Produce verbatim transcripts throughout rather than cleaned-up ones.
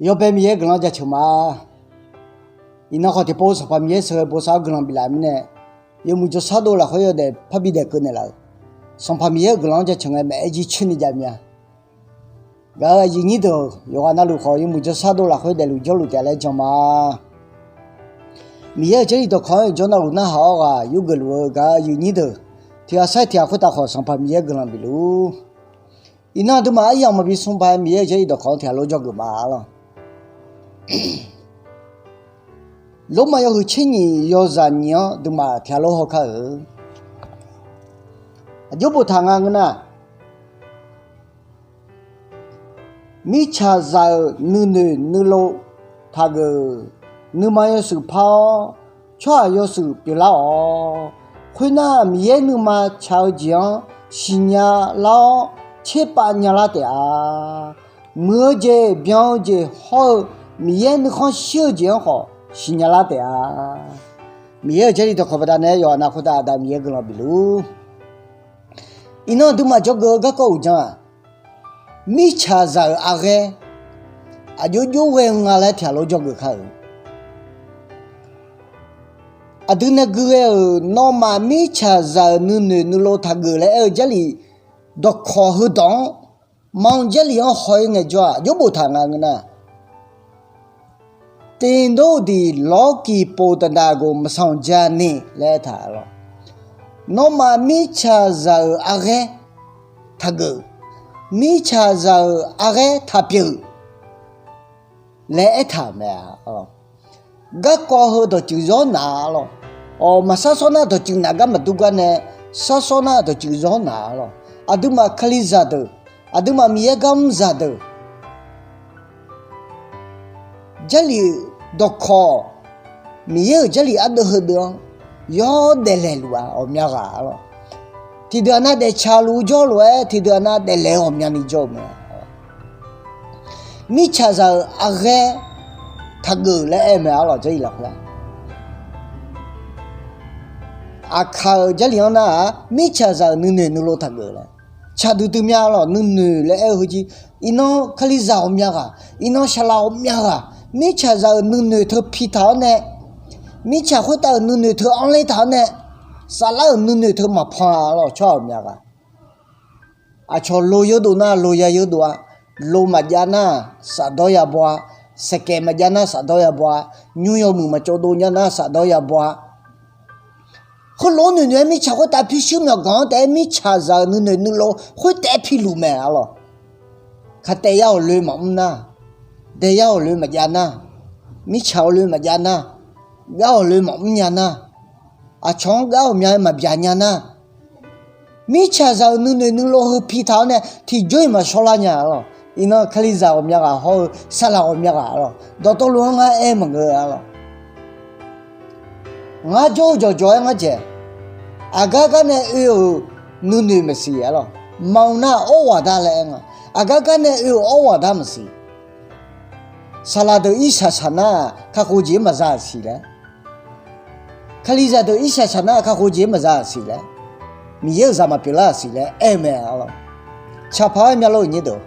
Yawbae Miqyaer-euq guiqlanq jaceuq ma. Iqnan khawf tiqpov Sanqpaq Miqyaer sheuqghae bosav-awr guiqlanq biflaf-euq mirnae, yawmuiq jawrshar dov lafkhoer yawdaef parbi daeq keuv naeqlaf-euq Sanqpaq Miqyaer-euq guiqlanq-anr jaceuq ngae maeq-aer jircoer ni jav mya. Gaq-euq aqyuif nyir deuq, yawqghaq navluf khawf yawmuiq jawrshar dov lafkhoer daefluf jawrluf taef laer jan ma. Miqyaer-euq Jarlif dawqkawq-anr jawr navluf narhaq-awr ghaq yurgeuf luf-eu gaq-euq aqyuif nyir deuq, tiq ghaq sair tiq ghaq khoertav khawf Sanqpaq Miqyaer guiqlanq bifluf-ur. Iqnan aqduimaf aryamq maqbi smr ba-aer Miqyaer-euq Jarlif dawqkawq-anr tiq ghaq lor jawrgeuf ma lawq. Lormav yawhuiq tser nyiq yawzaq nyiq-anr duimaf tiq ghaq lor haw kar-euq. Aqjox boftaq nga ngeur nar, mirtsaqzaq-euq nuinoeq nuilov taqgeuf. Nuima yawshuif par-awr, tsawrhaq yawshuif pyeuflar-awq. Khoernar, Miqyaer nuima tsaq-eu jeq-anr siqnya lar-awr, tserpav nyalar taef-a. Muiq-eu jeq, byan-eu jeq hawr-eu Miqyaer nuikhanr shir-eu jeq-anr khawf siqnya lar taef-a. Miqyaer-euq Jarlif dawqkawq baqdanae yawqha navluf khoertav Aqda Miqyaer guiqlanq bifluf-ur. Iqnan aqduimaf jawrgeuf-eu garkawv uqdzan-aq, mirtsaqzaq-euq arghaer aqjox jov ghae-eu nga laer tiq ghaq lor jawrgeuf kar-euq. Aqdui nae gui ghae-euq nawmaf mirtsaqzaq-euq nuinoeq nuilov taqgeuf laer aer-eu Jarlif dawqkawq heudawq-anr, ma-eu Jarlif-anr haw-ir ngaejawr-aq, aqjox boftaq nga ngeur nar, Teqdordiq lawrkiq pof taqdaq ghof maqsanq ja ni laer aertaq lawq. Nawmaf mirtsaqzaq-euq arghaer taqgeuf, mirtsaqzaq-euq arghaer taqpyeuf laer aertaq-euq mae. Garkawv heu dawqtsuif zawr naq-a lawq. Awq, maqsar sawr nar dawqtsuif naq gar maqdur gar nae, sar sawr nar dawqtsuif zawr naq-a lawq. Aqduimaf Kalizaq deuq, aqduimaf Miqyaer gar mr zaq deuq, Jarlif dawqkawq, Miqyaer-euq Jarlif ardeuv heudeuv-anr yawdaef laeqluf-a ghawqmya ghaq-a lawq. Tiqdeuq-aq nav daeftsaq luf-eu jawr lof-aer, tiqdeuq-aq nav daeflaeq-eu ghawqmyani jawr-eu mae. Mirtsaqzaq-euq arghaer taqgeuf laer aer-eu mae-a lawq, Jarlif lafkhoer-aq. Aqkaq-euq Jarlif-anr nar-aq, mirtsaqzaq-euq nuinoeq nuilov taqgeuf laer. Tsaqduq duimya lawq, nuinoeq laer aer-eu heujir, iqnan Kalizaq ghawqmya ghaq, iqnan saqlaq ghawqmya ghaq, mirtsaqzaq-euq nuinoeq teu pitaq-awr nae, mirtsaq khoertav-euq nuinoeq teu anrler taq-awr nae, saflar-euq nuinoeq teu maqpan-a lawq, tsawrhaq ghawqmya ghaq. Aqcawq lo yawdov nar lo ya yawdov-a, lo maqjav nar safdawr yabaw-a, saeqkaeq maqjav nar safdawr yabaw-a, nymr yawmuiq maqtsov dov nya nar safdawr yabaw-a. Heulof-aer noeqnoeq-aer mirtsaq khoertav pyurshuir myawqganq-anr taef-aer mirtsaqzaq-euq nuinoeq nuilov khoertav-aer piluf mae-a lawq. Kaqtaef ya-awq loe maqmr nar, dae ya-awq loe maqjav nar, mirtsaq-awq loe maqjav nar, gar-awq loe maqmr nya nar, aqcawq-anr gar ghawqmya-aer maqbyaq nya nar, mirtsaqzaq-euq nuinoeq nuilov heu pitaq-awr nae tiqjawr-iq maqshawrlar nya-a lawq. Iqnan Kalizaq ghawqmya ghaq hawr-eu saqlaq ghawqmya ghaq-a lawq, dawqtawvluf-anr ngar aer maqngeur-a lawq. Ngar jawr-eu jawqjawq-aer ngar dzaeq. Aqgar gar nae oe-euq nuinoeq maqsiq-a lawq. Maqanr nar-aq, awr ghaq dar laer aer nga. Aqgar gar nae oe-euq awr ghaq dar maqsiq. Saqlaq deuq irsaq saq nar-aq, kakhof jeq-anr maqza-aq siq laer. Kalizaq deuq irsaq saq nar-aq, kakhof jeq-anr maqza-aq siq laer. Miqyaer-euq zaq maqpyeuflar-aq siq laer aer-eu mae-a lawq. Tsaqpaq-aer myavlof-euq nyir deuq,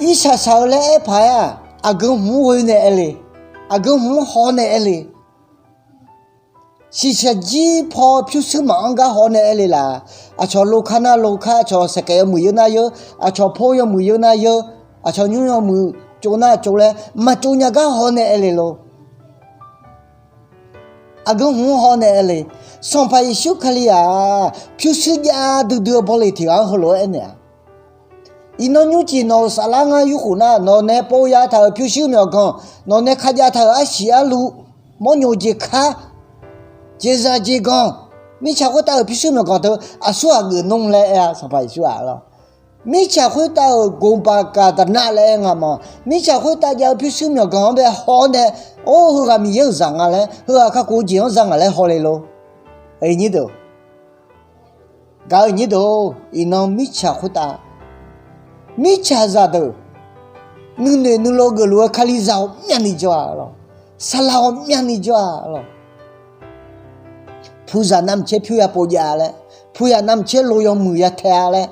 irsaq saq-eu laer aer paq-aer-aq, aqgeu hmq-anr ghoe nae aer le, aqgeu hmq-anr haw nae aer le. Shiqshaq jir paw pyurshuir maqanr gar haw nae aer le laf. Aqcawq lo kar nar lo kar, aqcawq saeqkaeq yawmuiq yeur nar yeur, aqcawq por yawmuiq yeur nar yeur, aqcawq nymr yawmuiq tsov nar tsov laer maqtsov nya gar haw nae aer le lor. Aqgeu hmq-anr haw nae aer le. Sanqpaq Yeqsur Kali-aq, pyurshuir jav duidui-eu bawleq tiq ghaq-anr heulof-aer aernaeq-a. Iqnan nymrcif nawq-euq saflar ngar yurkhof nar, nawq nae pov ya taq-euq pyurshuir myawqganq, nawq nae kajav taq-euq arsiq arluv, mawrnyoq jeq kar, jeqzaq jeqganq, mirtsaq khoertav-euq pyurshuir myawqganq teu aqsurghaq geuf nmr laer aer-a. Sanqpaq Yeqsur-aq lawq, mirtsaq khoertav-euq gobaq gaqdaq nar laer aer nga ma. Mirtsaq khoertav jav-eu pyurshuir myawqganq-anr bae haw-awr nae, or, heughaq Miqyaer-euq zaq nga laer, heughaq kakhof-eu jeq-anr za ngaq laer haw le lor. Gaq-eu nyir deuq, iqnan mirtsaq khoertav, mirtsaqzaq deuq nuinoeq nuilov geufluf-eu Kalizaq ghawqmyavni jawr-a lawq. Saqlaq ghawqmyavni jawr-a lawq. Puqzaq navmaqtser pyur ya pov jav-a laer, puqzaq navmaqtser lo yawmuiq ya tae-a laer,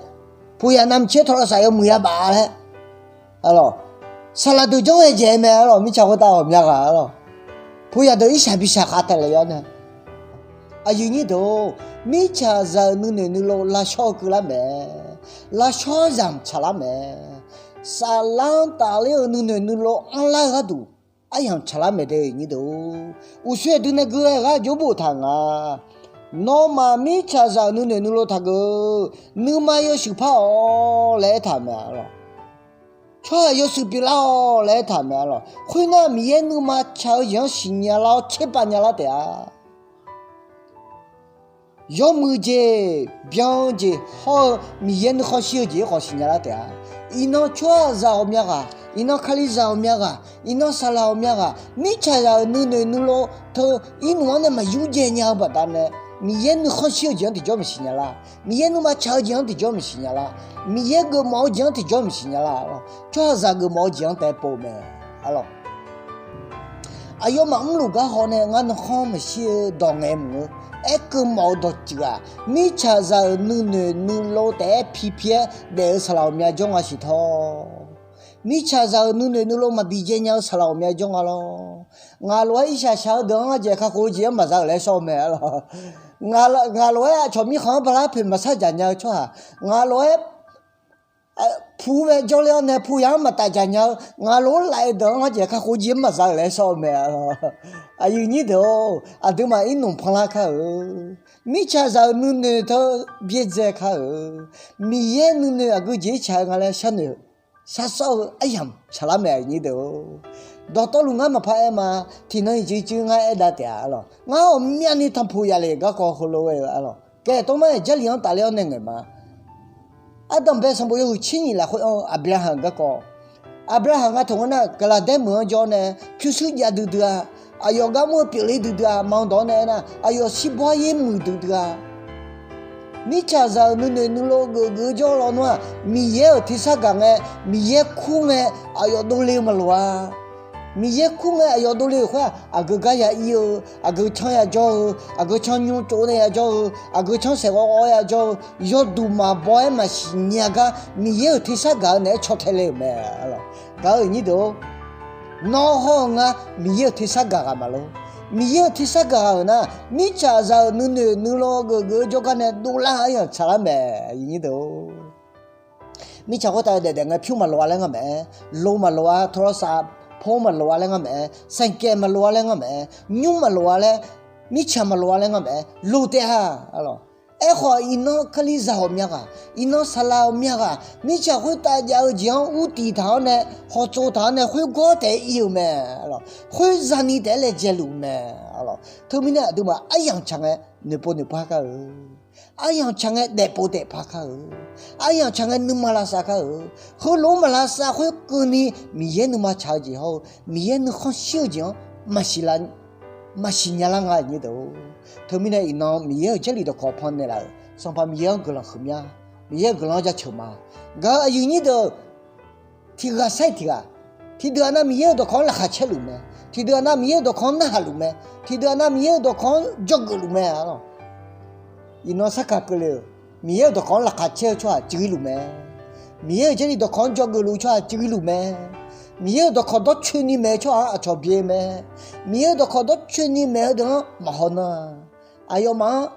puqzaq navmaqtser tawlavsaf yawmuiq ya baf-a laer, a lawq, saqlaq deuq janr ghae jaeq-aer mae arlawq. Mirtsaq khoertav ghawqmya ghaq arlawq. Puq yaq deuq irshaq bishaq khav taeq lef-awr nae, aqyuif nyir deuq-or, mirtsaqzaq-euq nuinoeq nuilov lavshawr-eu keuvlar mae. Lavshawr-anr zaq tsaqlar mae. Saflar-anr tafler-eu nuinoeq nuilov anrlar-eu gharduq, aryamq tsaqlar mae de nyir deuq-or. Uqshoe aqdui nae gui-aer gharjawr boftaq nga. Nawmaf mirtsaqzaq-euq nuinoeq nuilov taqgeuf-eu, nuima yawshuif par-awq laer aertaq mae arlawq. Tsawrhaq yawshuif pyeuflar-awq laer aertaq mae arlawq. Khoernar, Miqyaer nuima tsaq-eu jeq-anr siqnya lar-awr tserpav nyalar taef-a. Yawmuiq jeq, byan-eu jeq hawr-eu Miqyaer nuikhanr shir-eu jeq-anr khawf siqnya lar taef-a. Iqnan tsawrhaqzaq ghawqmya ghaq, iqnan kalizaq ghawqmya ghaq, iqnan saqlaq ghawqmya ghaq, mirtsaqzaq-euq nuinoeq nuilov teu irnmq-anr nae maqyur dzae nya-eu baqdanae, Miqyaer nuikhanr shir-eu jeq-anr tiqjawr maqsiq nya lar. Miqyaer nuima tsaq-eu jeq-anr tiqjawr maqsiq nya lar. Miqyaer geufmawf-eu jeq-anr tiqjawr maqsiq nya lar. Tsawrhaqzaq geufmawf-eu jeq-anr taef pov mae arlawq. Aqyawfmaf mrluf gar haw nae ngar nuikhanr maqshir-eu dawq ngaeq mq-eu, aerkeuv mawf-eu dawqtsuif-aq, mirtsaqzaq-euq nuinoeq nuilov taef-aer pipi-aer daef-eu saqlaq ghawqmya jawr nga siq tawr. Mirtsaqzaq-euq nuinoeq nuilov maqbi dzae nya-eu saqlaq ghawqmya jawr nga lawr. Ngaq lof-aer irshaq shaq-eu deuq-anr ngar dzaeq kakhof-eu jeq-anr maqza-euq laer shawr-eu mae arlawq. Ngaq lof-aer aqcawq mirkhanq-anr balar poeq maqsar dzaq nya-eu tsawrhaq, ngaq lof-aer pu mae jawrler-awr nae pu yaq-anr maqtaf dzaq nya-eu, ngaq lof-aer laf-eu deuq-anr ngar dzaeq kakhof-eu jeq-anr maqza-euq laer shawr-eu mae arlawq. Aqyuif nyir deuq-or, aqduimaf irnmq panlar kar-euq, mirtsaqzaq-euq nuinoeq teu byaerdzae kar-euq, Miqyaer nuinoeq aqgeu jeq-ir tsaq-eu nga laer sharnoeq-eu, sharsawr-eu aryamq tsaqlar mae aqyuif nyir deuq-or. Dawqtawvluf ngar maqpar aer ma. Tiqnan iqcuiv cuiv ngar aer dav taef-a arlawq. Ngar ghawqmyani tanqpuq yaf lef garkawv heulof-aer-eu arlawq. Kaef tawr mar-aer Jarlif-anr tafler-awr nae ngaeq ma. Ardanqbae sanqbof yawhuiq tser nyiq lafkhoer anr-eu Aqbyaqhaq garkawv, Aqbyaqhaq nga taq ngar nar, Gaqlaqdaer meuq-anr jawr-awr nae pyurshuir jav duidui-a. Aqyawf gar mr-eu pyeufler duidui-a. Ma dawq-awr nae aernar, aqyawf shirbaw-aer yaer muiq duidui-a. Mirtsaqzaq-euq nuinoeq nuilov geufgeuf-eu jawr lawnmr-aq, Miqyaer-euq tersar gaq ngae, Miqyaer kur ngae, aqyawf dovle-eu maqloq-a. Miqyaer kur ngae aqyawf dovle-euq khoer-aq, aqgeu gar ya ir-eu, aqgeu canr ya jawr-eu, aqgeu canr nymr tsov nae ya jawr-eu, aqgeu canr saeqghawv ghawv-aer ya jawr-eu, yawduq maqbaw-aer maqsiq nya gar Miqyaer-euq tersar gaq-eu naeq-aer caw tae le-euq mae. Gaq-euq nyir deuq-or, nawr hawr-eu ngar Miqyaer-euq tersar gaq ghaq maqlor. Miqyaer-euq tersar gaq ghaq-euq nar, mirtsaqzaq-euq nuinoeq nuilov geufgeuf-eu jawrgar nae dovlar-eu aryamq tsaqlar mae. Mirtsaq khoertav daefdaef ngae pyur maqloq-a laer ngar maqaer, lo maqloq-a, tawrlawr saf por maqloq-a laer ngar maqaer, saeqkaev maqloq-a laer ngar maqaer, nymr maqloq-a laer, mirtsaq maqloq-a laer ngar maqaer, loq taef-a. Aerkhawf iqnan kalizaq ghawqmya ghaq, iqnan saqlaq ghawqmya ghaq, mirtsaq khoertav jav-eu jeq-anr ur tiq taq-awr nae, hawtsov taq-awr nae khoergawr taef-aer ir-eu mae. Khoer zani taef-aer laejae luf mae. Teumirnae aqduimaf aryamq tsaq ngae noeqpov noeqpar kar-eu, aryamq tsaq ngae daefpov daefpar kar-eu, aryamq tsaq ngae nuima lavsav kar-eu, heulof-aer maqlavsav khoerkeuvni Miqyaer nuima tsaq-eu jeq hawr-eu Miqyaer nuikhanr shir-eu jeq-anr maqsiq nya-a laer ngar aqnyir deuq-or. Teumirnae iqnan Miqyaer-euq Jarlif dawqkawq pannaeq laf-euq Sanqpaq Miqyaer-anr guiqlanq huiqmya, Miqyaer-euq guiqlanq-anr jaceuq ma. Gaq-euq aqyuif nyir deuq, tiq ghaq sair tiq ghaq, tiqdeuq-aq nav Miqyaer-euq dawqkawq-anr laqkhaq caer luf mae, tiqdeuq-aq nav Miqyaer-euq dawqkawq-anr narhaq luf mae, tiqdeuq-aq nav Miqyaer-euq dawqkawq-anr dzawgeuf luf mae arlawq. Iqnan sarkaq keuvle-euq, Miqyaer-euq dawqkawq-anr laqkhaq caer-eu tsawrhaq cuiv luf mae. Miqyaer-euq Jarlif dawqkawq-anr dzawgeuf luf-eu tsawrhaq cuiv luf mae. Miqyaer-euq dawqkawq dawrcoeni maeq-eu tsawrhaq-anr aqcawq byae mae. Miqyaer-euq dawqkawq dawrcoeni maeq-eu deuq-anr maqhaw nar, aqyawfmaf-anr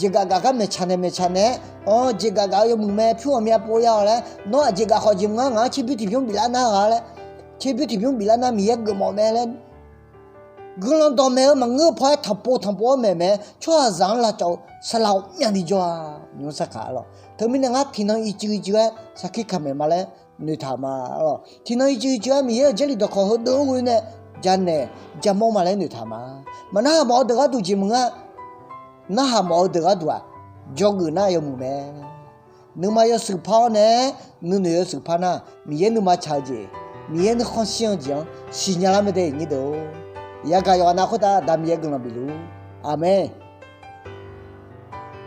jeqgaf gaf gar maeqtsaq naeq maeqtsaq naeq-aer, anr jeqgaf gaf-eu yawmuiq mae pyur ghawqmya pov ya-awq laer, nawr aqjeq gaf khawf jeq mq ngar ngaq-anr tserbymr tiqbymr biflar nar ghaq laer, tserbymr tiqbymr biflar nar Miqyaer geufmawf mae laer, guiqlanq dawqmaeq-eu maqngeur-eu paw-aer tanqpov tanqpov-awr maeq mae-aer tsawrhaqzaq-anr lavcawv-eu saqlaq ghawqmyani jawr-a. Nymr sarkaq arlawq. Teumirnae ngar tiqnan ircuf ircuf-aer sarkir kaq maeq ma laer noeqtaq ma arlawq. Tiqnan ircuf ircuf-aer Miqyaer-euq Jarlif dawqkawq heudeuq-anr ghoe nae janaeq jamawr ma laer noeqtaq ma. Maqnarhaq mawf-eu deuq gharduq jeq mq ngar, narhaq mawf-eu deuq gharduq-aq, dzawgeuf nar yawmuiq mae. Nuima yawshuif par-awr nae-aer nuinoeq yawshuif par nar, Miqyaer nuima tsaq-eu jeq, Miqyaer nuikhanr shir-eu jeq-anr siqnya lar mae de nyir deuq-or. Yagaq yawqghaq nav khoertav Aqda Miqyaer guiqlanq bifluf-ur. Aqmeq.